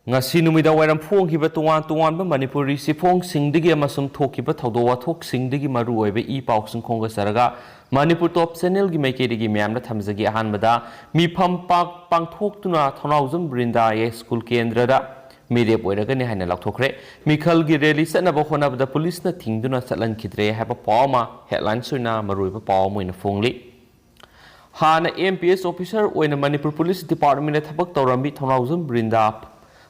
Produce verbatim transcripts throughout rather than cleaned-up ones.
ꯉꯁꯤ ꯅꯨꯃꯤꯗꯥꯡ ꯋꯥꯏꯔꯝ ꯐꯣꯡꯈꯤꯕ ꯇꯣꯉꯥꯟ ꯇꯣꯉꯥꯟꯕ ꯃꯅꯤꯄꯨꯔꯤ ꯆꯦꯐꯣꯡꯁꯤꯡꯗꯒꯤ ꯑꯃꯁꯨꯡ ꯊꯣꯛꯈꯤꯕ ꯊꯧꯗꯣꯛ ꯋꯥꯊꯣꯛꯁꯤꯡꯗꯒꯤ ꯃꯔꯨ ꯑꯣꯏꯕ ꯏ ꯄꯥꯎꯁꯤꯡ ꯈꯣꯝꯒꯠꯆꯔꯒ ꯃꯅꯤꯄꯨꯔ ꯇꯣꯞ ꯆꯦꯅꯦꯜꯒꯤ ꯃꯥꯏꯀꯩꯗꯒꯤ ꯃꯌꯥꯝꯗ ꯊꯝꯖꯒꯦ꯫ ꯑꯍꯥꯟꯕꯗ, ꯃꯤꯐꯝ ꯄꯥꯛ ꯄꯥꯡꯊꯣꯛꯇꯨꯅ ꯊꯧꯅꯥꯎꯖꯝ ꯕ꯭ꯔꯤꯟꯗꯥ ꯌꯥꯏ ꯁ꯭ꯀꯨꯜ ꯀꯦꯟꯗ꯭ꯔꯗ ꯃꯤꯔꯦꯞ ꯑꯣꯏꯔꯒꯅꯤ ꯍꯥꯏꯅ ꯂꯥꯎꯊꯣꯛꯈ꯭ꯔꯦ꯫ ꯃꯤꯈꯜꯒꯤ ꯔꯦꯂꯤ ꯆꯠꯅꯕ ꯍꯣꯠꯅꯕꯗ ꯄꯨꯂꯤꯁꯅ ꯊꯤꯡꯗꯨꯅ ꯆꯠꯍꯟꯈꯤꯗ꯭ꯔꯦ ꯍꯥꯏꯕ ꯄꯥꯎ ꯑꯃ headlines ꯑꯣꯏꯅ ꯃꯔꯨꯑꯣꯏꯕ ꯄꯥꯎ ꯑꯃ ꯑꯣꯏꯅ ꯐꯣꯡꯂꯤ꯫ ꯍꯥꯟꯅ ꯑꯦꯝ ꯄꯤ ꯑꯦꯁ ꯑꯣꯐꯤꯁꯔ ꯑꯣꯏꯅ ꯃꯅꯤꯄꯨꯔ ꯄꯨꯂꯤꯁ ꯗꯤꯄꯥꯔꯠꯃꯦꯟꯗ ꯊꯕꯛ ꯇꯧꯔꯝꯃꯤ ꯊꯧꯅꯥꯎꯖꯝ ꯕ꯭ꯔꯤꯟꯗꯥ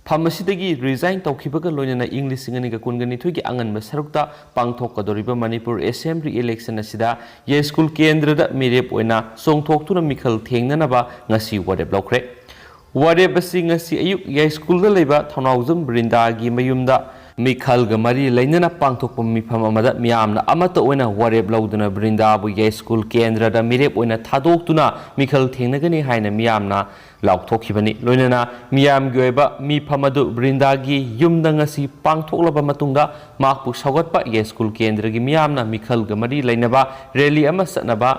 ꯐꯝ ꯑꯁꯤꯗꯒꯤ ꯔꯤꯖꯥꯏꯟ ꯇꯧꯈꯤꯕꯒ ꯂꯣꯏꯅꯅ ꯏꯪ ꯂꯤꯁꯤꯡ ꯑꯅꯤꯒ ꯀꯨꯟꯒ ꯅꯤꯊꯣꯏꯒꯤ ꯑꯉꯟꯕ ꯁꯔꯨꯛꯇ ꯄꯥꯡꯊꯣꯛꯀꯗꯧꯔꯤꯕ ꯃꯅꯤꯄꯨꯔ ꯑꯦꯁꯦꯝꯕ꯭ꯂꯤ ꯏꯂꯦꯛꯁꯟ ꯑꯁꯤꯗ ꯌꯥꯏꯁ꯭ꯀꯨꯜ ꯀꯦꯟꯗ꯭ꯔꯗ ꯃꯤꯔꯦꯞ ꯑꯣꯏꯅ ꯆꯣꯡꯊꯣꯛꯇꯨꯅ ꯃꯤꯈꯜ ꯊꯦꯡꯅꯅꯕ ꯉꯁꯤ ꯋꯥꯔꯦꯞ ꯂꯧꯈ꯭ꯔꯦ꯫ ꯋꯥꯔꯦꯞ ꯑꯁꯤ ꯉꯁꯤ ꯑꯌꯨꯛ ꯌꯥꯏꯁ꯭ꯀꯨꯜꯗ ꯂꯩꯕ ꯊꯧꯅꯥꯎꯖꯝ ꯕ꯭ꯔꯤꯟꯗꯥꯒꯤ ꯃꯌꯨꯝꯗ ꯃꯤꯈꯜꯒ ꯃꯔꯤ ꯂꯩꯅꯅ ꯄꯥꯡꯊꯣꯛꯄ ꯃꯤꯐꯝ ꯑꯃꯗ ꯃꯤꯌꯥꯝꯅ ꯑꯃꯠꯇ ꯑꯣꯏꯅ ꯋꯥꯔꯦꯞ ꯂꯧꯗꯨꯅ ꯕ꯭ꯔꯤꯟꯗꯥꯕꯨ ꯌꯥꯏꯁ꯭ꯀꯨꯜ ꯀꯦꯟꯗ꯭ꯔꯗ ꯃꯤꯔꯦꯞ ꯑꯣꯏꯅ ꯊꯥꯗꯣꯛꯇꯨꯅ ꯃꯤꯈꯜ ꯊꯦꯡꯅꯒꯅꯤ ꯍꯥꯏꯅ ꯃꯤꯌꯥꯝꯅ ꯂꯥꯎꯊꯣꯛꯈꯤꯕꯅꯤ꯫ ꯂꯣꯏꯅꯅ ꯃꯤꯌꯥꯝꯒꯤ ꯑꯣꯏꯕ ꯃꯤꯐꯝ ꯑꯗꯨ ꯕ꯭ꯔꯤꯟꯗꯥꯒꯤ ꯌꯨꯝꯗ ꯉꯁꯤ ꯄꯥꯡꯊꯣꯛꯂꯕ ꯃꯇꯨꯡꯗ ꯃꯍꯥꯛꯄꯨ ꯁꯧꯒꯠꯄ ꯌꯥꯏꯁ꯭ꯀꯨꯜ ꯀꯦꯟꯗ꯭ꯔꯒꯤ ꯃꯤꯌꯥꯝꯅ ꯃꯤꯈꯜꯒ ꯃꯔꯤ ꯂꯩꯅꯕ ꯔꯦꯂꯤ ꯑꯃ ꯆꯠꯅꯕ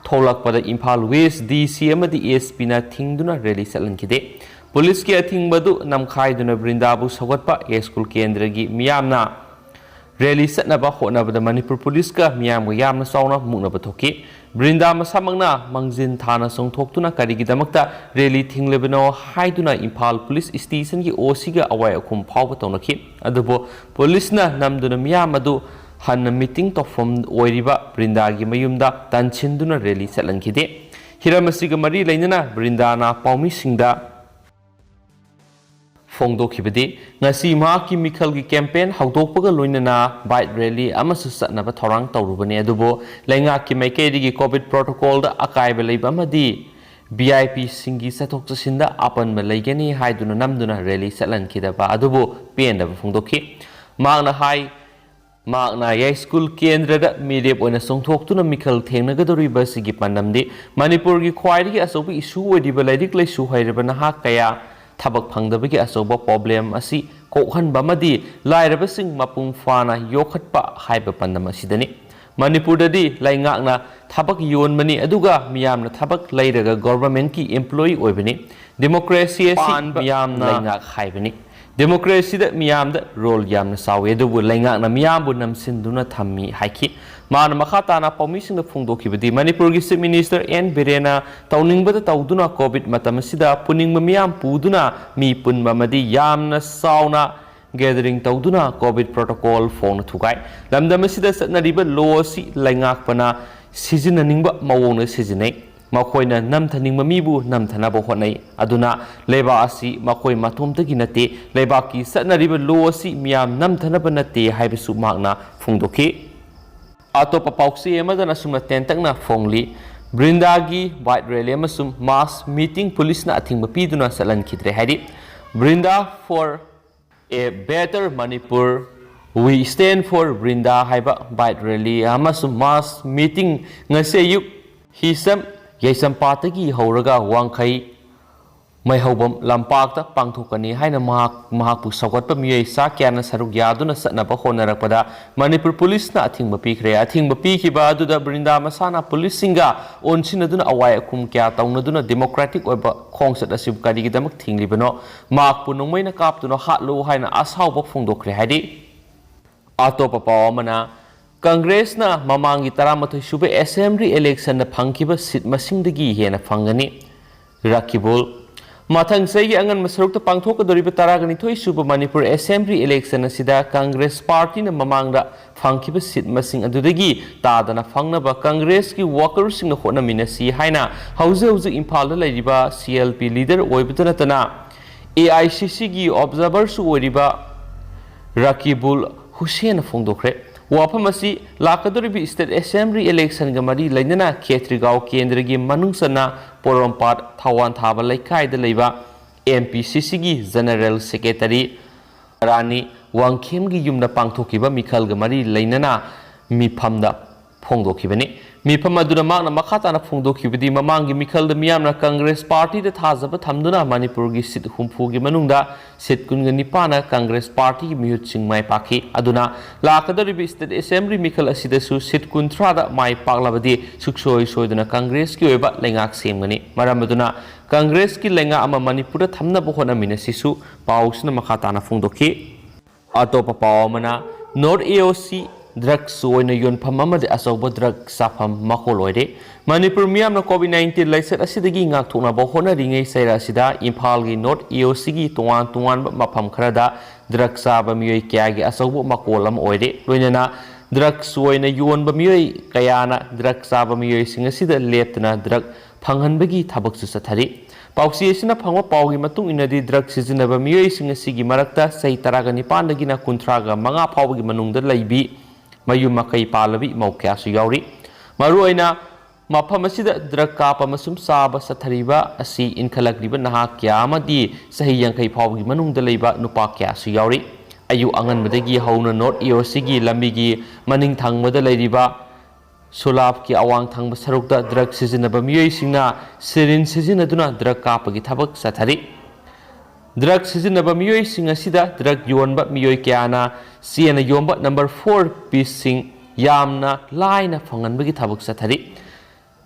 ꯊꯣꯛꯂꯛꯄꯗ ꯏꯝꯐꯥꯜ ꯋꯦꯁ꯭ꯠ ꯗꯤ ꯁꯤ ꯑꯃꯗꯤ ꯑꯦꯁ ꯄꯤꯅ ꯊꯤꯡꯗꯨꯅ ꯔꯦꯂꯤ ꯆꯠꯍꯟꯈꯤꯗꯦ꯫ ꯄꯨꯂꯤꯁꯀꯤ ꯑꯊꯤꯡꯕꯗꯨ ꯅꯝꯈꯥꯏꯗꯨꯅ ꯕ꯭ꯔꯤꯟꯗꯥꯕꯨ ꯁꯧꯒꯠꯄ ꯌꯥꯏꯁ꯭ꯀꯨꯜ ꯀꯦꯟꯗ꯭ꯔꯒꯤ ꯃꯤꯌꯥꯝꯅ ꯔꯦꯂꯤ ꯆꯠꯅꯕ ꯍꯣꯠꯅꯕꯗ ꯃꯅꯤꯄꯨꯔ ꯄꯨꯂꯤꯁꯀ ꯃꯤꯌꯥꯝꯒ ꯌꯥꯝꯅ ꯆꯥꯎꯅ ꯃꯨꯛꯅꯕ ꯊꯣꯛꯈꯤ꯫ ꯕ꯭ꯔꯤꯟꯗꯥ ꯃꯁꯥꯃꯛꯅ ꯃꯥꯡꯖꯤꯟ ꯊꯥꯅ ꯆꯣꯡꯊꯣꯛꯇꯨꯅ ꯀꯔꯤꯒꯤꯗꯃꯛꯇ ꯔꯦꯂꯤ ꯊꯤꯡꯂꯤꯕꯅꯣ ꯍꯥꯏꯗꯨꯅ ꯏꯝꯐꯥꯜ ꯄꯨꯂꯤꯁ ꯁ꯭ꯇꯦꯁꯟꯒꯤ ꯑꯣ ꯁꯤꯒ ꯑꯋꯥꯏ ꯑꯈꯨꯝ ꯐꯥꯎꯕ ꯇꯧꯅꯈꯤ꯫ ꯑꯗꯨꯕꯨ ꯄꯨꯂꯤꯁꯅ ꯅꯝꯗꯨꯅ ꯃꯤꯌꯥꯝ ꯑꯗꯨ ꯍꯟꯅ ꯃꯤꯇꯤꯡ ꯇꯧꯐꯝ ꯑꯣꯏꯔꯤꯕ ꯕ꯭ꯔꯤꯟꯗꯥꯒꯤ ꯃꯌꯨꯝꯗ ꯇꯥꯟꯁꯤꯟꯗꯨꯅ ꯔꯦꯂꯤ ꯆꯠꯍꯟꯈꯤꯗꯦ꯫ ꯍꯤꯔꯝ ꯑꯁꯤꯒ ꯃꯔꯤ ꯂꯩꯅꯅ ꯕ꯭ꯔꯤꯟꯗꯥꯅ ꯄꯥꯎꯃꯤꯁꯤꯡꯗ ꯐꯣꯡꯗꯣꯛꯈꯤꯕꯗꯤ, ꯉꯁꯤ ꯃꯍꯥꯛꯀꯤ ꯃꯤꯈꯜꯒꯤ ꯀꯦꯝꯄꯦꯟ ꯍꯧꯗꯣꯛꯄꯒ ꯂꯣꯏꯅꯅ ꯕꯥꯏꯛ ꯔꯦꯂꯤ ꯑꯃꯁꯨ ꯆꯠꯅꯕ ꯊꯧꯔꯥꯡ ꯇꯧꯔꯨꯕꯅꯤ꯫ ꯑꯗꯨꯕꯨ ꯂꯩꯉꯥꯛꯀꯤ ꯃꯥꯏꯀꯩꯗꯒꯤ ꯀꯣꯚꯤꯗ ꯄ꯭ꯔꯣꯇꯣꯀꯣꯜꯗ ꯑꯀꯥꯏꯕ ꯂꯩꯕ ꯑꯃꯗꯤ ꯚꯤ ꯑꯥꯏ ꯄꯤꯁꯤꯡꯒꯤ ꯆꯠꯊꯣꯛ ꯆꯠꯁꯤꯟꯗ ꯑꯄꯟꯕ ꯂꯩꯒꯅꯤ ꯍꯥꯏꯗꯨꯅ ꯅꯝꯗꯨꯅ ꯔꯦꯂꯤ ꯆꯠꯍꯟꯈꯤꯗꯕ ꯑꯗꯨꯕꯨ ꯄꯦꯟꯗꯕ ꯐꯣꯡꯗꯣꯛꯈꯤ꯫ ꯃꯍꯥꯛꯅ ꯍꯥꯏ, ꯃꯍꯥꯛꯅ ꯌꯥꯏꯁ꯭ꯀꯨꯜ ꯀꯦꯟꯗ꯭ꯔꯗ ꯃꯤꯔꯦꯞ ꯑꯣꯏꯅ ꯆꯣꯡꯊꯣꯛꯇꯨꯅ ꯃꯤꯈꯜ ꯊꯦꯡꯅꯒꯗꯧꯔꯤꯕ ꯑꯁꯤꯒꯤ ꯄꯥꯟꯗꯝꯗꯤ ꯃꯅꯤꯄꯨꯔꯒꯤ ꯈ꯭ꯋꯥꯏꯗꯒꯤ ꯑꯆꯧꯕ ꯏꯁꯨ ꯑꯣꯏꯔꯤꯕ ꯂꯥꯏꯔꯤꯛ ꯂꯥꯏꯁꯨ ꯍꯩꯔꯕ ꯅꯍꯥ ꯀꯌꯥ ꯊꯕꯛ ꯐꯪꯗꯕꯒꯤ ꯑꯆꯧꯕ ꯄ꯭ꯔꯣꯕ꯭ꯂꯦꯝ ꯑꯁꯤ ꯀꯣꯛꯍꯟꯕ ꯑꯃꯗꯤ ꯂꯥꯏꯔꯕꯁꯤꯡ ꯃꯄꯨꯡ ꯐꯥꯅ ꯌꯣꯛꯈꯠꯄ ꯍꯥꯏꯕ ꯄꯥꯟꯗꯝ ꯑꯁꯤꯗꯅꯤ꯫ ꯃꯅꯤꯄꯨꯔꯗꯗꯤ ꯂꯩꯉꯥꯛꯅ ꯊꯕꯛ ꯌꯣꯟꯕꯅꯤ, ꯑꯗꯨꯒ ꯃꯤꯌꯥꯝꯅ ꯊꯕꯛ ꯂꯩꯔꯒ ꯒꯣꯚꯔꯟꯃꯦꯟꯠꯀꯤ ꯑꯦꯝꯄ꯭ꯂꯣꯌꯤ ꯑꯣꯏꯕꯅꯤ꯫ ꯗꯦꯃꯣꯀ꯭ꯔꯦꯁꯤ ꯑꯁꯤ ꯄꯥꯟꯕ ꯃꯤꯌꯥꯝꯅ ꯂꯩꯉꯥꯛ ꯍꯥꯏꯕꯅꯤ꯫ ꯗꯦꯃꯣꯀ꯭ꯔꯦꯁꯤꯗ ꯃꯤꯌꯥꯝꯗ ꯔꯣꯜ ꯌꯥꯝꯅ ꯆꯥꯎꯏ, ꯑꯗꯨꯕꯨ ꯂꯩꯉꯥꯛꯅ ꯃꯤꯌꯥꯝꯕꯨ ꯅꯝꯁꯤꯟꯗꯨꯅ ꯊꯝꯃꯤ ꯍꯥꯏꯈꯤ꯫ ꯃꯥꯅ ꯃꯈꯥ ꯇꯥꯅ ꯄꯥꯎꯃꯤꯁꯤꯡꯗ ꯐꯣꯡꯗꯣꯛꯈꯤꯕꯗꯤ, ꯃꯅꯤꯄꯨꯔꯒꯤ ꯆꯤꯐ ꯃꯤꯅꯤꯁꯇꯔ ꯑꯦꯟ ꯕꯤꯔꯦꯟꯅ ꯇꯧꯅꯤꯡꯕꯗ ꯇꯧꯗꯨꯅ ꯀꯣꯚꯤꯗ ꯃꯇꯝ ꯑꯁꯤꯗ ꯄꯨꯅꯤꯡꯕ ꯃꯤꯌꯥꯝ ꯄꯨꯗꯨꯅ ꯃꯤ ꯄꯨꯟꯕ ꯑꯃꯗꯤ ꯌꯥꯝꯅ ꯆꯥꯎꯅ ꯒꯦꯗꯔꯤꯡ ꯇꯧꯗꯨꯅ ꯀꯣꯚꯤꯗ ꯄ꯭ꯔꯣꯇꯣꯀꯣꯜ ꯐꯥꯎꯅ ꯊꯨꯒꯥꯏ꯫ ꯂꯝꯗꯝ ꯑꯁꯤꯗ ꯆꯠꯅꯔꯤꯕ ꯂꯣ ꯑꯁꯤ ꯂꯩꯉꯥꯛꯄꯅ ꯁꯤꯖꯤꯟꯅꯅꯤꯡꯕ ꯃꯑꯣꯡꯗ ꯁꯤꯖꯤꯟꯅꯩ꯫ ꯃꯈꯣꯏꯅ ꯅꯝꯊꯅꯤꯡꯕ ꯃꯤꯕꯨ ꯅꯝꯊꯅꯕ ꯍꯣꯠꯅꯩ꯫ ꯑꯗꯨꯅ ꯂꯩꯕꯥꯛ ꯑꯁꯤ ꯃꯈꯣꯏ ꯃꯇꯣꯝꯇꯒꯤ ꯅꯠꯇꯦ, ꯂꯩꯕꯥꯛꯀꯤ ꯆꯠꯅꯔꯤꯕ ꯂꯣ ꯑꯁꯤ ꯃꯤꯌꯥꯝ ꯅꯝꯊꯅꯕ ꯅꯠꯇꯦ ꯍꯥꯏꯕꯁꯨ ꯃꯍꯥꯛꯅ ꯐꯣꯡꯗꯣꯛꯈꯤ꯫ ꯑꯇꯣꯞꯄ ꯄꯥꯎꯆꯦ ꯑꯃꯗꯅ ꯑꯁꯨꯝꯅ ꯇꯦꯟꯇꯛꯅ ꯐꯣꯡꯂꯤ, ꯕ꯭ꯔꯤꯟꯗꯥꯒꯤ ꯕꯥꯏꯛ ꯔꯦꯂꯤ ꯑꯃꯁꯨꯡ ꯃꯥꯁ ꯃꯤꯇꯤꯡ ꯄꯨꯂꯤꯁꯅ ꯑꯊꯤꯡꯕ ꯄꯤꯗꯨꯅ ꯆꯠꯍꯟꯈꯤꯗ꯭ꯔꯦ ꯍꯥꯏꯔꯤ꯫ Brinda for a Better Manipur, We Stand for Brinda ꯍꯥꯏꯕ ꯕꯥꯏꯛ ꯔꯦꯂꯤ ꯑꯃꯁꯨꯡ ꯃꯥꯁ ꯃꯤꯇꯤꯡ ꯉꯁꯤ ꯑꯌꯨꯛ ꯍꯤꯁꯝ ꯌꯥꯏꯁꯝꯄꯥꯠꯇꯒꯤ ꯍꯧꯔꯒ ꯋꯥꯡꯈꯩ ꯃꯩꯍꯧꯕꯝ ꯂꯝꯄꯥꯛꯇ ꯄꯥꯡꯊꯣꯛꯀꯅꯤ ꯍꯥꯏꯅ ꯃꯍꯥꯛ, ꯃꯍꯥꯛꯄꯨ ꯁꯧꯒꯠꯄ ꯃꯤꯑꯣꯏ ꯆꯥ ꯀꯌꯥꯅ ꯁꯔꯨꯛ ꯌꯥꯗꯨꯅ ꯆꯠꯅꯕ ꯍꯣꯠꯅꯔꯛꯄꯗ ꯃꯅꯤꯄꯨꯔ ꯄꯨꯂꯤꯁꯅ ꯑꯊꯤꯡꯕ ꯄꯤꯈ꯭ꯔꯦ꯫ ꯑꯊꯤꯡꯕ ꯄꯤꯈꯤꯕ ꯑꯗꯨꯗ ꯕ꯭ꯔꯤꯟꯗꯥ ꯃꯁꯥꯅ ꯄꯨꯂꯤꯁꯁꯤꯡꯒ ꯑꯣꯟꯁꯤꯟꯅꯗꯨꯅ ꯑꯋꯥꯏ ꯑꯈꯨꯝ ꯀꯌꯥ ꯇꯧꯅꯗꯨꯅ ꯗꯦꯃꯣꯀ꯭ꯔꯦꯇꯤꯛ ꯑꯣꯏꯕ ꯈꯣꯡꯆꯠ ꯑꯁꯤꯕꯨ ꯀꯔꯤꯒꯤꯗꯃꯛ ꯊꯤꯡꯂꯤꯕꯅꯣ? ꯃꯍꯥꯛꯄꯨ ꯅꯣꯡꯃꯩꯅ ꯀꯥꯞꯇꯨꯅ ꯍꯥꯠꯂꯨ ꯍꯥꯏꯅ ꯑꯁꯥꯎꯕ ꯐꯣꯡꯗꯣꯛꯈ꯭ꯔꯦ ꯍꯥꯏꯔꯤ꯫ ꯑꯇꯣꯞꯄ ꯄꯥꯎ ꯑꯃꯅ, ꯀꯪꯒ꯭ꯔꯦꯁꯅ ꯃꯃꯥꯡꯒꯤ ꯇꯔꯥꯃꯥꯊꯣꯏ ꯁꯨꯕ ꯑꯦꯁꯦꯝꯕ꯭ꯂꯤ ꯏꯂꯦꯛꯁꯟꯗ ꯐꯪꯈꯤꯕ ꯁꯤꯠ ꯃꯁꯤꯡꯗꯒꯤ ꯍꯦꯟꯅ ꯐꯪꯒꯅꯤ꯫ ꯔꯀꯤꯕꯨꯜ꯫ ꯃꯊꯪ ꯆꯍꯤꯒꯤ ꯑꯉꯟꯕ ꯁꯔꯨꯛꯇ ꯄꯥꯡꯊꯣꯛꯀꯗꯧꯔꯤꯕ ꯇꯔꯥꯒ ꯅꯤꯊꯣꯏ ꯁꯨꯕ ꯃꯅꯤꯄꯨꯔ ꯑꯦꯁꯦꯝꯕ꯭ꯂꯤ ꯏꯂꯦꯛꯁꯟ ꯑꯁꯤꯗ ꯀꯪꯒ꯭ꯔꯦꯁ ꯄꯥꯔꯇꯤꯅ ꯃꯃꯥꯡꯗ ꯐꯪꯈꯤꯕ ꯁꯤꯠ ꯃꯁꯤꯡ ꯑꯗꯨꯗꯒꯤ ꯇꯥꯗꯅ ꯐꯪꯅꯕ ꯀꯪꯒ꯭ꯔꯦꯁꯀꯤ ꯋꯥꯀꯔꯁꯤꯡꯅ ꯍꯣꯠꯅꯃꯤꯟꯅꯁꯤ ꯍꯥꯏꯅ ꯍꯧꯖꯤꯛ ꯍꯧꯖꯤꯛ ꯏꯝꯐꯥꯜꯗ ꯂꯩꯔꯤꯕ ꯁꯤ ꯑꯦꯜ ꯄꯤ ꯂꯤꯗꯔ ꯑꯣꯏꯕꯇ ꯅꯠꯇꯅ ꯑꯦ ꯑꯥꯏ ꯁꯤ ꯁꯤꯒꯤ ꯑꯣꯕꯖꯥꯔꯚꯔꯁꯨ ꯑꯣꯏꯔꯤꯕ ꯔꯀꯤꯕꯨꯜ ꯍꯨꯁꯦꯟꯅ ꯐꯣꯡꯗꯣꯛꯈ꯭ꯔꯦ꯫ ꯋꯥꯐꯝ ꯑꯁꯤ ꯂꯥꯛꯀꯗꯧꯔꯤꯕ ꯁ꯭ꯇꯦꯠ ꯑꯦꯁꯦꯝꯕ꯭ꯂꯤ ꯏꯂꯦꯛꯁꯟꯒ ꯃꯔꯤ ꯂꯩꯅꯅ ꯈꯦꯇ꯭ꯔꯤꯒꯥꯎ ꯀꯦꯟꯗ꯭ꯔꯒꯤ ꯃꯅꯨꯡ ꯆꯟꯅ ꯄꯣꯔꯣꯝꯄꯥꯠ ꯊꯋꯥꯟ ꯊꯥꯕ ꯂꯩꯀꯥꯏꯗ ꯂꯩꯕ ꯑꯦꯝ ꯄꯤ ꯁꯤ ꯁꯤꯒꯤ ꯖꯦꯅꯔꯦꯜ ꯁꯦꯀ꯭ꯔꯦꯇꯔꯤ ꯔꯥꯅꯤ ꯋꯥꯡꯈꯦꯝꯒꯤ ꯌꯨꯝꯗ ꯄꯥꯡꯊꯣꯛꯈꯤꯕ ꯃꯤꯈꯜꯒ ꯃꯔꯤ ꯂꯩꯅꯅ ꯃꯤꯐꯝꯗ ꯐꯣꯡꯗꯣꯛꯈꯤꯕꯅꯤ꯫ ꯃꯤꯐꯝ ꯑꯗꯨꯅ ꯃꯍꯥꯛꯅ ꯃꯈꯥ ꯇꯥꯅ ꯐꯣꯡꯗꯣꯛꯈꯤꯕꯗꯤ, ꯃꯃꯥꯡꯒꯤ ꯃꯤꯈꯜꯗ ꯃꯤꯌꯥꯝꯅ ꯀꯪꯒ꯭ꯔꯦꯁ ꯄꯥꯔꯇꯤꯗ ꯊꯥꯖꯕ ꯊꯝꯗꯨꯅ ꯃꯅꯤꯄꯨꯔꯒꯤ ꯁꯤꯠ ꯍꯨꯝꯐꯨꯒꯤ ꯃꯅꯨꯡꯗ ꯁꯤꯠ ꯀꯨꯟꯒ ꯅꯤꯄꯥꯟꯅ ꯀꯪꯒ꯭ꯔꯦꯁ ꯄꯥꯔꯇꯤꯒꯤ ꯃꯤꯍꯨꯠꯁꯤꯡ ꯃꯥꯏ ꯄꯥꯛꯈꯤ꯫ ꯑꯗꯨꯅ ꯂꯥꯛꯀꯗꯧꯔꯤꯕ ꯁ꯭ꯇꯦꯠ ꯑꯦꯁꯦꯝꯕ꯭ꯂꯤ ꯃꯤꯈꯜ ꯑꯁꯤꯗꯁꯨ ꯁꯤꯠ ꯀꯨꯟꯊ꯭ꯔꯥꯗ ꯃꯥꯏ ꯄꯥꯛꯂꯕꯗꯤ ꯁꯨꯛꯁꯣꯏ ꯁꯣꯏꯗꯅ ꯀꯪꯒ꯭ꯔꯦꯁꯀꯤ ꯑꯣꯏꯕ ꯂꯩꯉꯥꯛ ꯁꯦꯝꯒꯅꯤ꯫ ꯃꯔꯝ ꯑꯗꯨꯅ ꯀꯪꯒ꯭ꯔꯦꯁꯀꯤ ꯂꯩꯉꯥꯛ ꯑꯃ ꯃꯅꯤꯄꯨꯔꯗ ꯊꯝꯅꯕ ꯍꯣꯠꯅꯃꯤꯟꯅꯁꯤꯁꯨ ꯄꯥꯎꯁꯤꯅ ꯃꯈꯥ ꯇꯥꯅ ꯐꯣꯡꯗꯣꯛꯈꯤ꯫ ꯑꯇꯣꯞꯄ ꯄꯥꯎ ꯑꯃꯅ, ꯅꯣꯔꯠ ꯑꯦ ꯑꯣ ꯁꯤ ꯗ꯭ꯔꯒꯁ ꯑꯣꯏꯅ ꯌꯣꯟꯐꯝ ꯑꯃꯗꯤ ꯑꯆꯧꯕ ꯗ꯭ꯔꯒ ꯆꯥꯐꯝ ꯃꯀꯣꯜ ꯑꯣꯏꯔꯦ꯫ ꯃꯅꯤꯄꯨꯔ ꯃꯤꯌꯥꯝꯅ ꯀꯣꯚꯤꯗ ꯅꯥꯏꯟꯇꯤꯟ ꯂꯥꯏꯆꯠ ꯑꯁꯤꯗꯒꯤ ꯉꯥꯛꯊꯣꯛꯅꯕ ꯍꯣꯠꯅꯔꯤꯉꯩ ꯆꯩꯔꯥ ꯑꯁꯤꯗ ꯏꯝꯐꯥꯜꯒꯤ ꯅꯣꯔꯠ ꯑꯦ ꯑꯣ ꯁꯤꯒꯤ ꯇꯣꯉꯥꯟ ꯇꯣꯉꯥꯟꯕ ꯃꯐꯝ ꯈꯔꯗ ꯗ꯭ꯔꯒ ꯆꯥꯕ ꯃꯤꯑꯣꯏ ꯀꯌꯥꯒꯤ ꯑꯆꯧꯕ ꯃꯀꯣꯜ ꯑꯃ ꯑꯣꯏꯔꯦ꯫ ꯂꯣꯏꯅꯅ ꯗ꯭ꯔꯒꯁ ꯑꯣꯏꯅ ꯌꯣꯟꯕ ꯃꯤꯑꯣꯏ ꯀꯌꯥꯅ ꯗ꯭ꯔꯒ ꯆꯥꯕ ꯃꯤꯑꯣꯏꯁꯤꯡ ꯑꯁꯤꯗ ꯂꯦꯞꯇꯅ ꯗ꯭ꯔꯒ ꯐꯪꯍꯟꯕꯒꯤ ꯊꯕꯛꯁꯨ ꯆꯠꯊꯔꯤ꯫ ꯄꯥꯎꯆꯦ ꯑꯁꯤꯅ ꯐꯪꯕ ꯄꯥꯎꯒꯤ ꯃꯇꯨꯡ ꯏꯟꯅꯗꯤ, ꯗ꯭ꯔꯒ ꯁꯤꯖꯤꯟꯅꯕ ꯃꯤꯑꯣꯏꯁꯤꯡ ꯑꯁꯤꯒꯤ ꯃꯔꯛꯇ ꯆꯍꯤ ꯇꯔꯥꯒ ꯅꯤꯄꯥꯟꯗꯒꯤꯅ ꯀꯨꯟꯊ꯭ꯔꯥꯒ ꯃꯉꯥ ꯐꯥꯎꯕꯒꯤ ꯃꯅꯨꯡꯗ ꯂꯩꯕꯤ ꯃꯌꯨꯝ ꯃꯀꯩ ꯄꯥꯜꯂꯕꯤ ꯃꯧ ꯀꯌꯥꯁꯨ ꯌꯥꯎꯔꯤ꯫ ꯃꯔꯨꯑꯣꯏꯅ ꯃꯐꯝ ꯑꯁꯤꯗ ꯗ꯭ꯔꯒ ꯀꯥꯞꯄ ꯑꯃꯁꯨꯡ ꯆꯥꯕ ꯆꯠꯊꯔꯤꯕ ꯑꯁꯤ ꯏꯟꯈꯠꯂꯛꯂꯤꯕ ꯅꯍꯥ ꯀꯌꯥ ꯑꯃꯗꯤ ꯆꯍꯤ ꯌꯥꯡꯈꯩ ꯐꯥꯎꯕꯒꯤ ꯃꯅꯨꯡꯗ ꯂꯩꯕ ꯅꯨꯄꯥ ꯀꯌꯥꯁꯨ ꯌꯥꯎꯔꯤ꯫ ꯑꯌꯨꯛ ꯑꯉꯟꯕꯗꯒꯤ ꯍꯧꯅ ꯅꯣꯔꯠ ꯏꯌꯔꯁꯤꯒꯤ ꯂꯝꯕꯤꯒꯤ ꯃꯅꯤꯡ ꯊꯪꯕꯗ ꯂꯩꯔꯤꯕ ꯁꯨꯂꯥꯞꯀꯤ ꯑꯋꯥꯡ ꯊꯪꯕ ꯁꯔꯨꯛꯇ ꯗ꯭ꯔꯒ ꯁꯤꯖꯤꯟꯅꯕ ꯃꯤꯑꯣꯏꯁꯤꯡꯅ ꯁꯤꯔꯤꯟ ꯁꯤꯖꯤꯟꯅꯗꯨꯅ ꯗ꯭ꯔꯒ ꯀꯥꯞꯄꯒꯤ ꯊꯕꯛ ꯆꯠꯊꯔꯤ꯫ ꯗ꯭ꯔꯒ ꯁꯤꯖꯤꯟꯅꯕ ꯃꯤꯑꯣꯏꯁꯤꯡ ꯑꯁꯤꯗ ꯗ꯭ꯔꯒ ꯌꯣꯟꯕ ꯃꯤꯑꯣꯏ ꯀꯌꯥꯅ ꯆꯦꯅ ꯌꯣꯟꯕ ꯅꯝꯕꯔ ꯐꯣꯔ ꯄꯤꯁꯁꯤꯡ ꯌꯥꯝꯅ ꯂꯥꯏꯅ ꯐꯪꯍꯟꯕꯒꯤ ꯊꯕꯛ ꯆꯠꯊꯔꯤ꯫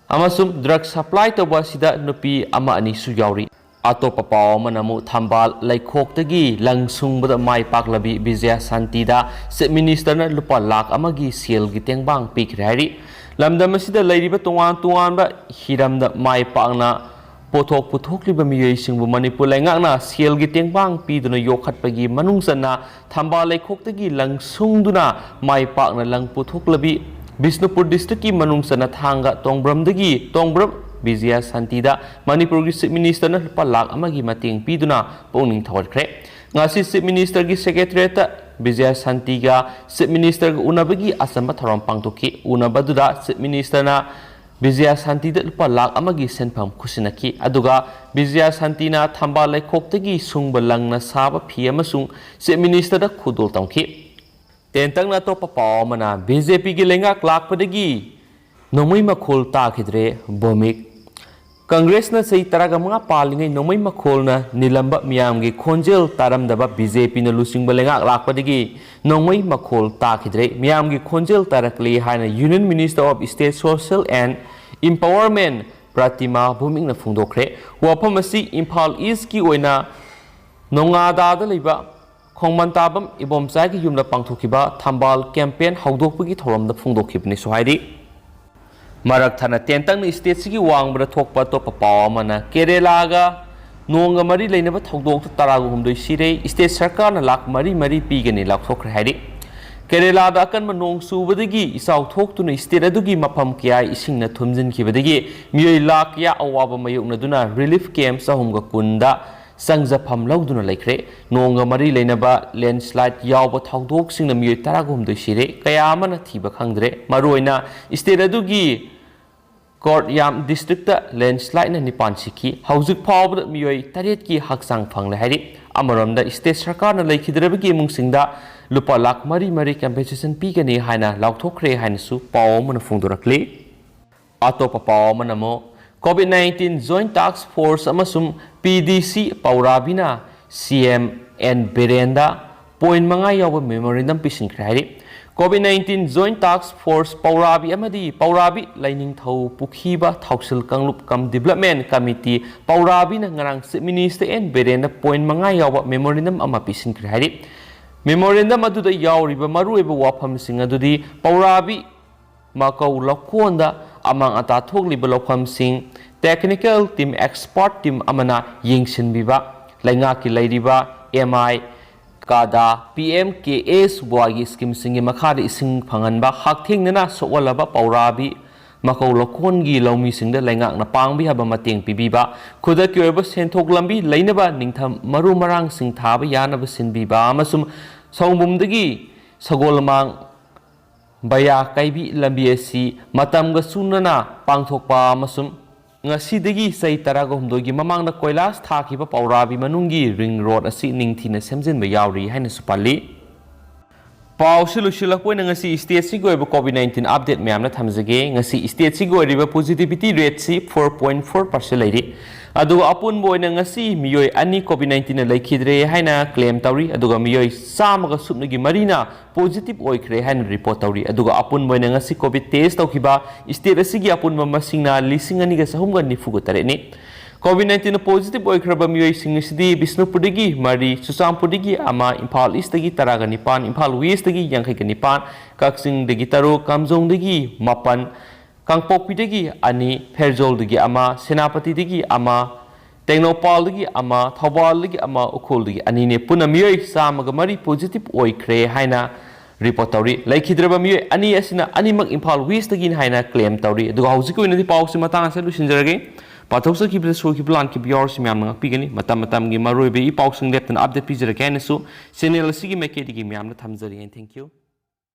ꯑꯃꯁꯨꯡ ꯗ꯭ꯔꯒ ꯁꯄ꯭ꯂꯥꯏ ꯇꯧꯕ ꯑꯁꯤꯗ ꯅꯨꯄꯤ ꯑꯃ ꯑꯅꯤꯁꯨ ꯌꯥꯎꯔꯤ꯫ ꯑꯇꯣꯞꯄ ꯄꯥꯎ ꯑꯃꯅ ꯑꯃꯨꯛ ꯊꯝꯕꯥꯜ ꯂꯩꯈꯣꯛꯇꯒꯤ ꯂꯪ ꯁꯨꯡꯕꯗ ꯃꯥꯏ ꯄꯥꯛꯂꯕꯤ ꯕꯤꯖꯌ ꯁꯥꯟꯇꯤꯗ ꯆꯤꯐ ꯃꯤꯅꯤꯁꯇꯔꯅ ꯂꯨꯄꯥ ꯂꯥꯈ ꯑꯃꯒꯤ ꯁꯦꯜꯒꯤ ꯇꯦꯡꯕꯥꯡ ꯄꯤꯈ꯭ꯔꯦ ꯍꯥꯏꯔꯤ꯫ ꯂꯝꯗꯝ ꯑꯁꯤꯗ ꯂꯩꯔꯤꯕ ꯇꯣꯉꯥꯟ ꯇꯣꯉꯥꯟꯕ ꯍꯤꯔꯝꯗ ꯃꯥꯏ ꯄꯥꯛꯅ ꯄꯣꯠꯊꯣꯛ ꯄꯨꯊꯣꯛꯂꯤꯕ ꯃꯤꯑꯣꯏꯁꯤꯡꯕꯨ ꯃꯅꯤꯄꯨꯔ ꯂꯩꯉꯥꯛꯅ ꯁꯦꯜꯒꯤ ꯇꯦꯡꯕꯥꯡ ꯄꯤꯗꯨꯅ ꯌꯣꯛꯈꯠꯄꯒꯤ ꯃꯅꯨꯡ ꯆꯟꯅ ꯊꯝꯕꯥꯜ ꯂꯩꯈꯣꯛꯇꯒꯤ ꯂꯪ ꯁꯨꯡꯗꯨꯅ ꯃꯥꯏ ꯄꯥꯛꯅ ꯂꯪ ꯄꯨꯊꯣꯛꯂꯕꯤ ꯕꯤꯁꯅꯨꯄꯨꯔ ꯗꯤꯁꯇ꯭ꯔꯤꯛꯀꯤ ꯃꯅꯨꯡ ꯆꯟꯅ ꯊꯥꯡꯒ ꯇꯣꯡꯕ꯭ꯔꯝꯗꯒꯤ ꯇꯣꯡꯕ꯭ꯔꯝ ꯕꯤꯖꯌ ꯁꯥꯟꯇꯤꯗ ꯃꯅꯤꯄꯨꯔꯒꯤ ꯆꯤꯐ ꯃꯤꯅꯤꯁꯇꯔꯅ ꯂꯨꯄꯥ ꯂꯥꯈ ꯑꯃꯒꯤ ꯃꯇꯦꯡ ꯄꯤꯗꯨꯅ ꯄꯨꯛꯅꯤꯡ ꯊꯧꯒꯠꯈ꯭ꯔꯦ꯫ ꯉꯁꯤ ꯆꯤꯐ ꯃꯤꯅꯤꯁꯇꯔꯒꯤ ꯁꯦꯀ꯭ꯔꯦꯇꯔꯤꯌꯦꯠꯇ ꯕꯤꯖꯌ ꯁꯥꯟꯇꯤꯒ ꯆꯤꯐ ꯃꯤꯅꯤꯁꯇꯔꯒ ꯎꯅꯕꯒꯤ ꯑꯆꯝꯕ ꯊꯧꯔꯝ ꯄꯥꯡꯊꯣꯛꯈꯤ꯫ ꯎꯅꯕꯗꯨꯗ ꯆꯤꯐ ꯃꯤꯅꯤꯁꯇꯔꯅ ꯕꯤꯖꯌ ꯁꯥꯟꯇꯤꯗ ꯂꯨꯄꯥ ꯂꯥꯈ ꯑꯃꯒꯤ ꯁꯦꯟꯐꯝ ꯈꯨꯠꯁꯤꯟꯅꯈꯤ꯫ ꯑꯗꯨꯒ ꯕꯤꯖꯌ ꯁꯥꯟꯇꯤꯅ ꯊꯝꯕꯥꯜ ꯂꯩꯈꯣꯛꯇꯒꯤ ꯁꯨꯡꯕ ꯂꯪꯅ ꯁꯥꯕ ꯐꯤ ꯑꯃꯁꯨꯡ ꯆꯤꯐ ꯃꯤꯅꯤꯁꯇꯔꯗ ꯈꯨꯗꯣꯜ ꯇꯝꯈꯤ꯫ ꯇꯦꯟꯇꯛꯅ ꯑꯇꯣꯞꯄ ꯄꯥꯎ ꯑꯃꯅ, ꯕꯤ ꯖꯦ ꯄꯤꯒꯤ ꯂꯩꯉꯥꯛ ꯂꯥꯛꯄꯗꯒꯤ ꯅꯣꯡꯃꯩ ꯃꯈꯣꯜ ꯇꯥꯈꯤꯗ꯭ꯔꯦ꯫ ꯚꯧꯃꯤꯛ꯫ ꯀꯪꯒ꯭ꯔꯦꯁꯅ ꯆꯍꯤ ꯇꯔꯥꯒ ꯃꯉꯥ ꯄꯥꯜꯂꯤꯉꯩ ꯅꯣꯡꯃꯩ ꯃꯈꯣꯜꯅ ꯅꯤꯜꯂꯝꯕ, ꯃꯤꯌꯥꯝꯒꯤ ꯈꯣꯟꯖꯦꯜ ꯇꯥꯔꯝꯗꯕ ꯕꯤ ꯖꯦ ꯄꯤꯅ ꯂꯨꯆꯤꯡꯕ ꯂꯩꯉꯥꯛ ꯂꯥꯛꯄꯗꯒꯤ ꯅꯣꯡꯃꯩ ꯃꯈꯣꯜ ꯇꯥꯈꯤꯗ꯭ꯔꯦ, ꯃꯤꯌꯥꯝꯒꯤ ꯈꯣꯟꯖꯦꯜ ꯇꯥꯔꯛꯂꯦ ꯍꯥꯏꯅ Union Minister of State Social and Empowerment ꯄ꯭ꯔꯇꯤꯃꯥ ꯚꯧꯃꯤꯛꯅ ꯐꯣꯡꯗꯣꯛꯈ꯭ꯔꯦ꯫ ꯋꯥꯐꯝ ꯑꯁꯤ ꯏꯝꯐꯥꯜ ꯏꯁꯀꯤ ꯑꯣꯏꯅ ꯅꯣꯉꯥꯗꯥꯗ ꯂꯩꯕ ꯈꯣꯡꯃꯟꯇꯥꯕꯝ ꯏꯕꯣꯝꯆꯥꯒꯤ ꯌꯨꯝꯗ ꯄꯥꯡꯊꯣꯛꯈꯤꯕ ꯊꯝꯕꯥꯜ ꯀꯦꯝꯄꯦꯟ ꯍꯧꯗꯣꯛꯄꯒꯤ ꯊꯧꯔꯝꯗ ꯐꯣꯡꯗꯣꯛꯈꯤꯕꯅꯤꯁꯨ ꯍꯥꯏꯔꯤ꯫ ꯃꯔꯛ ꯊꯠꯅ ꯇꯦꯟꯇꯛꯅ ꯁ꯭ꯇꯦꯠꯁꯤꯒꯤ ꯋꯥꯡꯃꯗ ꯊꯣꯛꯄ ꯑꯇꯣꯞꯄ ꯄꯥꯎ ꯑꯃꯅ, ꯀꯦꯔꯦꯂꯥꯒ ꯅꯣꯡꯒ ꯃꯔꯤ ꯂꯩꯅꯕ ꯊꯧꯗꯣꯛꯇ ꯇꯔꯥꯒ ꯍꯨꯝꯗꯣꯏ ꯁꯤꯔꯦ, ꯁ꯭ꯇꯦꯠ ꯁꯔꯀꯥꯔꯅ ꯂꯥꯈ ꯃꯔꯤ ꯃꯔꯤ ꯄꯤꯒꯅꯤ ꯂꯥꯎꯊꯣꯛꯈ꯭ꯔꯦ ꯍꯥꯏꯔꯤ꯫ ꯀꯦꯔꯦꯂꯥꯗ ꯑꯀꯟꯕ ꯅꯣꯡ ꯆꯨꯕꯗꯒꯤ ꯏꯆꯥꯎ ꯊꯣꯛꯇꯨꯅ ꯁ꯭ꯇꯦꯠ ꯑꯗꯨꯒꯤ ꯃꯐꯝ ꯀꯌꯥ ꯏꯁꯤꯡꯅ ꯊꯨꯝꯖꯤꯟꯈꯤꯕꯗꯒꯤ ꯃꯤꯑꯣꯏ ꯂꯥꯈ ꯀꯌꯥ ꯑꯋꯥꯕ ꯃꯥꯌꯣꯛꯅꯗꯨꯅ ꯔꯤꯂꯤꯐ ꯀꯦꯝꯞ ꯆꯍꯨꯝꯒ ꯀꯨꯟꯗ ꯆꯪꯖꯐꯝ ꯂꯧꯗꯨꯅ ꯂꯩꯈ꯭ꯔꯦ꯫ ꯅꯣꯡꯒ ꯃꯔꯤ ꯂꯩꯅꯕ ꯂꯦꯟꯁ꯭ꯂꯥꯏꯗ ꯌꯥꯎꯕ ꯊꯧꯗꯣꯛꯁꯤꯡꯅ ꯃꯤꯑꯣꯏ ꯇꯔꯥꯒ ꯍꯨꯝꯗꯣꯏ ꯁꯤꯔꯦ, ꯀꯌꯥ ꯑꯃꯅ ꯊꯤꯕ ꯈꯪꯗ꯭ꯔꯦ꯫ ꯃꯔꯨꯑꯣꯏꯅ ꯁ꯭ꯇꯦꯠ ꯑꯗꯨꯒꯤ ꯀꯣꯔꯠꯌꯥꯝ ꯗꯤꯁꯇ꯭ꯔꯤꯛꯇ ꯂꯦꯟꯁ꯭ꯂꯥꯏꯗꯅ ꯅꯤꯄꯥꯟ ꯁꯤꯈꯤ꯫ ꯍꯧꯖꯤꯛ ꯐꯥꯎꯕꯗ ꯃꯤꯑꯣꯏ ꯇꯔꯦꯠꯀꯤ ꯍꯛꯆꯥꯡ ꯐꯪꯂꯦ ꯍꯥꯏꯔꯤ꯫ ꯑꯃꯔꯣꯝꯗ ꯁ꯭ꯇꯦꯠ ꯁꯔꯀꯥꯔꯅ ꯂꯩꯈꯤꯗ꯭ꯔꯕꯒꯤ ꯏꯃꯨꯡꯁꯤꯡꯗ ꯂꯨꯄꯥ ꯂꯥꯈ ꯃꯔꯤ ꯃꯔꯤ ꯀꯝꯄꯦꯟꯁꯦꯁꯟ ꯄꯤꯒꯅꯤ ꯍꯥꯏꯅ ꯂꯥꯎꯊꯣꯛꯈ꯭ꯔꯦ ꯍꯥꯏꯅꯁꯨ ꯄꯥꯎ ꯑꯃꯅ ꯐꯣꯡꯗꯣꯔꯛꯂꯤ꯫ ꯑꯇꯣꯞꯄ ꯄꯥꯎ ꯑꯃꯅ ꯑꯃꯨꯛ, COVID nineteen joint task force ꯑꯃꯁꯨꯡ ꯄꯤ ꯗꯤ ꯁꯤ ꯄꯧꯔꯥꯕꯤꯅ ꯁꯤ ꯑꯦꯝ ꯑꯦꯟ ꯕꯤꯔꯦꯟꯗ ꯄꯣꯏꯟꯠ ꯃꯉꯥ ꯌꯥꯎꯕ ꯃꯦꯃꯣꯔꯦꯟꯗꯝ ꯄꯤꯁꯤꯟꯈ꯭ꯔꯦ ꯍꯥꯏꯔꯤ꯫ Covid nineteen joint task force ꯄꯧꯔꯥꯕꯤ ꯑꯃꯗꯤ ꯄꯧꯔꯥꯕꯤ ꯂꯥꯏꯅꯤꯡꯊꯧ ꯄꯨꯈꯤꯕ ꯊꯧꯁꯤꯜ ꯀꯥꯡꯂꯨꯞ ꯀꯝ ꯗꯤꯕꯦꯂꯞꯃꯦꯟꯠ ꯀꯃꯤꯇꯤ ꯄꯧꯔꯥꯕꯤꯅ ꯉꯔꯥꯡ ꯆꯤꯐ ꯃꯤꯅꯤꯁꯇꯔ ꯑꯦꯟ ꯕꯤꯔꯦꯟꯗ ꯄꯣꯏꯟꯠ ꯃꯉꯥ ꯌꯥꯎꯕ ꯃꯦꯃꯣꯔꯦꯟꯗꯝ ꯑꯃ ꯄꯤꯁꯤꯟꯈ꯭ꯔꯦ ꯍꯥꯏꯔꯤ꯫ ꯃꯦꯃꯣꯔꯦꯟꯗꯝ ꯑꯗꯨꯗ ꯌꯥꯎꯔꯤꯕ ꯃꯔꯨꯑꯣꯏꯕ ꯋꯥꯐꯝꯁꯤꯡ ꯑꯗꯨꯗꯤ ꯄꯧꯔꯥꯕꯤ ꯃꯀꯧ ꯂꯧꯈꯣꯟꯗ ꯑꯃꯥꯡ ꯑꯇꯥ ꯊꯣꯛꯂꯤꯕ ꯂꯧꯐꯝꯁꯤꯡ ꯇꯦꯛꯅꯤꯀꯦꯜ ꯇꯤꯝ, ꯑꯦꯛꯁꯄꯔꯠ ꯇꯤꯝ ꯑꯃꯅ ꯌꯦꯡꯁꯤꯟꯕꯤꯕ, ꯂꯩꯉꯥꯛꯀꯤ ꯂꯩꯔꯤꯕ ꯑꯦꯝ ꯑꯥꯏ, ꯀꯥꯗꯥ, ꯄꯤ ꯑꯦꯝ ꯀꯦ ꯑꯦꯁ ꯋꯥꯏꯒꯤ ꯁ꯭ꯀꯤꯝꯁꯤꯡꯒꯤ ꯃꯈꯥꯗ ꯏꯁꯤꯡ ꯐꯪꯍꯟꯕ, ꯍꯛꯊꯦꯡꯅꯅ ꯁꯣꯛꯍꯜꯂꯕ ꯄꯧꯔꯥꯕꯤ ꯃꯀꯧ ꯂꯧꯈꯣꯟꯒꯤ ꯂꯧꯃꯤꯁꯤꯡꯗ ꯂꯩꯉꯥꯛꯅ ꯄꯥꯡꯕ ꯌꯥꯕ ꯃꯇꯦꯡ ꯄꯤꯕꯤꯕ, ꯈꯨꯗꯛꯀꯤ ꯑꯣꯏꯕ ꯁꯦꯟꯊꯣꯛ ꯂꯝꯕꯤ ꯂꯩꯅꯕ ꯅꯤꯡꯊꯝ ꯃꯔꯨ ꯃꯔꯥꯡꯁꯤꯡ ꯊꯥꯕ ꯌꯥꯅꯕ ꯁꯤꯟꯕꯤꯕ ꯑꯃꯁꯨꯡ ꯁꯑꯣꯝꯕꯨꯡꯗꯒꯤ ꯁꯒꯣꯜꯃꯥꯡ ꯚꯌꯥ ꯀꯩꯕꯤ ꯂꯝꯕꯤ ꯑꯁꯤ ꯃꯇꯝꯒ ꯆꯨꯅꯅ ꯄꯥꯡꯊꯣꯛꯄ ꯑꯃꯁꯨꯡ ꯉꯁꯤꯗꯒꯤ ꯆꯍꯤ ꯇꯔꯥꯒ ꯍꯨꯝꯗꯣꯏꯒꯤ ꯃꯃꯥꯡꯗ ꯀꯣꯏꯂꯥꯁ ꯊꯥꯈꯤꯕ ꯄꯧꯔꯥꯕꯤ ꯃꯅꯨꯡꯒꯤ ꯔꯤꯡ ꯔꯣꯗ ꯑꯁꯤ ꯅꯤꯡꯊꯤꯅ ꯁꯦꯝꯖꯤꯟꯕ ꯌꯥꯎꯔꯤ ꯍꯥꯏꯅꯁꯨ ꯄꯜꯂꯤ꯫ ꯄꯥꯎꯁꯤ ꯂꯣꯏꯁꯤꯜꯂꯛꯄ ꯑꯣꯏꯅ ꯉꯁꯤ state ꯑꯁꯤꯒꯤ ꯑꯣꯏꯕ COVID nineteen update ꯃꯌꯥꯝꯅ ꯊꯝꯖꯒꯦ꯫ ꯉꯁꯤ state ꯑꯁꯤꯒꯤ ꯑꯣꯏꯔꯤꯕ positivity rate ꯁꯤ four point four percent ꯂꯩꯔꯤ꯫ ꯑꯗꯨꯒ ꯑꯄꯨꯟꯕ ꯑꯣꯏꯅ ꯉꯁꯤ ꯃꯤꯑꯣꯏ ꯑꯅꯤ COVID nineteen ꯅ ꯂꯩꯈꯤꯗ꯭ꯔꯦ ꯍꯥꯏꯅ claim ꯇꯧꯔꯤ꯫ ꯑꯗꯨꯒ ꯃꯤꯑꯣꯏ ꯆꯥꯝꯃꯒ ꯁꯨꯞꯅꯒꯤ ꯃꯔꯤꯅ positive ꯑꯣꯏꯈ꯭ꯔꯦ ꯍꯥꯏꯅ report ꯇꯧꯔꯤ꯫ ꯑꯗꯨꯒ ꯑꯄꯨꯟꯕ ꯑꯣꯏꯅ ꯉꯁꯤ COVID test ꯇꯧꯈꯤꯕ state ꯑꯁꯤꯒꯤ ꯑꯄꯨꯟꯕ ꯃꯁꯤꯡꯅ ꯂꯤꯁꯤꯡ ꯑꯅꯤꯒ ꯆꯍꯨꯝꯒ ꯅꯤꯐꯨꯒ ꯇꯔꯦꯠꯅꯤ꯫ COVID nineteen ꯅ positive ꯑꯣꯏꯈ꯭ꯔꯕ ꯃꯤꯑꯣꯏꯁꯤꯡ ꯑꯁꯤꯗꯤ ꯕꯤꯁꯅꯨꯄꯨꯔꯗꯒꯤ ꯃꯔꯤ, ꯆꯨꯔꯆꯥꯟꯄꯨꯔꯗꯒꯤ ꯑꯃ, ꯏꯝꯐꯥꯜ East ꯇꯒꯤ ꯇꯔꯥꯒ ꯅꯤꯄꯥꯟ, ꯏꯝꯐꯥꯜ West ꯇꯒꯤ ꯌꯥꯡꯈꯩꯒ ꯅꯤꯄꯥꯟ, ꯀꯛꯆꯤꯡꯗꯒꯤ ꯇꯔꯨꯛ, ꯀꯥꯝꯖꯣꯡꯗꯒꯤ ꯃꯥꯄꯟ, ꯀꯥꯡꯄꯣꯛꯄꯤꯗꯒꯤ ꯑꯅꯤ, ꯐꯦꯔꯖꯣꯜꯗꯒꯤ ꯑꯃ, ꯁꯦꯅꯥꯄꯇꯤꯗꯒꯤ ꯑꯃ, ꯇꯦꯡꯅꯧꯄꯥꯜꯗꯒꯤ ꯑꯃ, ꯊꯧꯕꯥꯜꯗꯒꯤ ꯑꯃ, ꯎꯈ꯭ꯔꯨꯜꯗꯒꯤ ꯑꯅꯤꯅꯤ꯫ ꯄꯨꯟꯅ ꯃꯤꯑꯣꯏ ꯆꯥꯝꯃꯒ ꯃꯔꯤ positive ꯑꯣꯏꯈ꯭ꯔꯦ ꯍꯥꯏꯅ report ꯇꯧꯔꯤ꯫ ꯂꯩꯈꯤꯗ꯭ꯔꯕ ꯃꯤꯑꯣꯏ ꯑꯅꯤ ꯑꯁꯤꯅ ꯑꯅꯤꯃꯛ ꯏꯝꯐꯥꯜ West ꯇꯒꯤꯅꯤ ꯍꯥꯏꯅ claim ꯇꯧꯔꯤ꯫ ꯑꯗꯨꯒ ꯍꯧꯖꯤꯛꯀꯤ ꯑꯣꯏꯅꯗꯤ ꯄꯥꯎꯁꯤ ꯃꯇꯥꯡ ꯑꯁꯤꯗ ꯂꯣꯏꯁꯤꯟꯖꯔꯒꯦ꯫ ꯄꯥꯊꯣꯛꯆꯈꯤꯕꯗ ꯁꯣꯏꯈꯤꯕ ꯂꯥꯟꯈꯤꯕ ꯌꯥꯎꯔꯁꯨ ꯃꯌꯥꯝꯅ ꯉꯥꯛꯄꯤꯒꯅꯤ꯫ ꯃꯇꯝ ꯃꯇꯝꯒꯤ ꯃꯔꯨꯑꯣꯏꯕ ꯏ ꯄꯥꯎꯁꯤꯡ ꯂꯦꯞꯇꯅ update ꯄꯤꯖꯔꯛꯀꯦ ꯍꯥꯏꯅꯁꯨ channel ꯑꯁꯤꯒꯤ ꯃꯥꯏꯀꯩꯗꯒꯤ ꯃꯌꯥꯝꯅ ꯊꯝꯖꯔꯤ꯫ Thank you꯫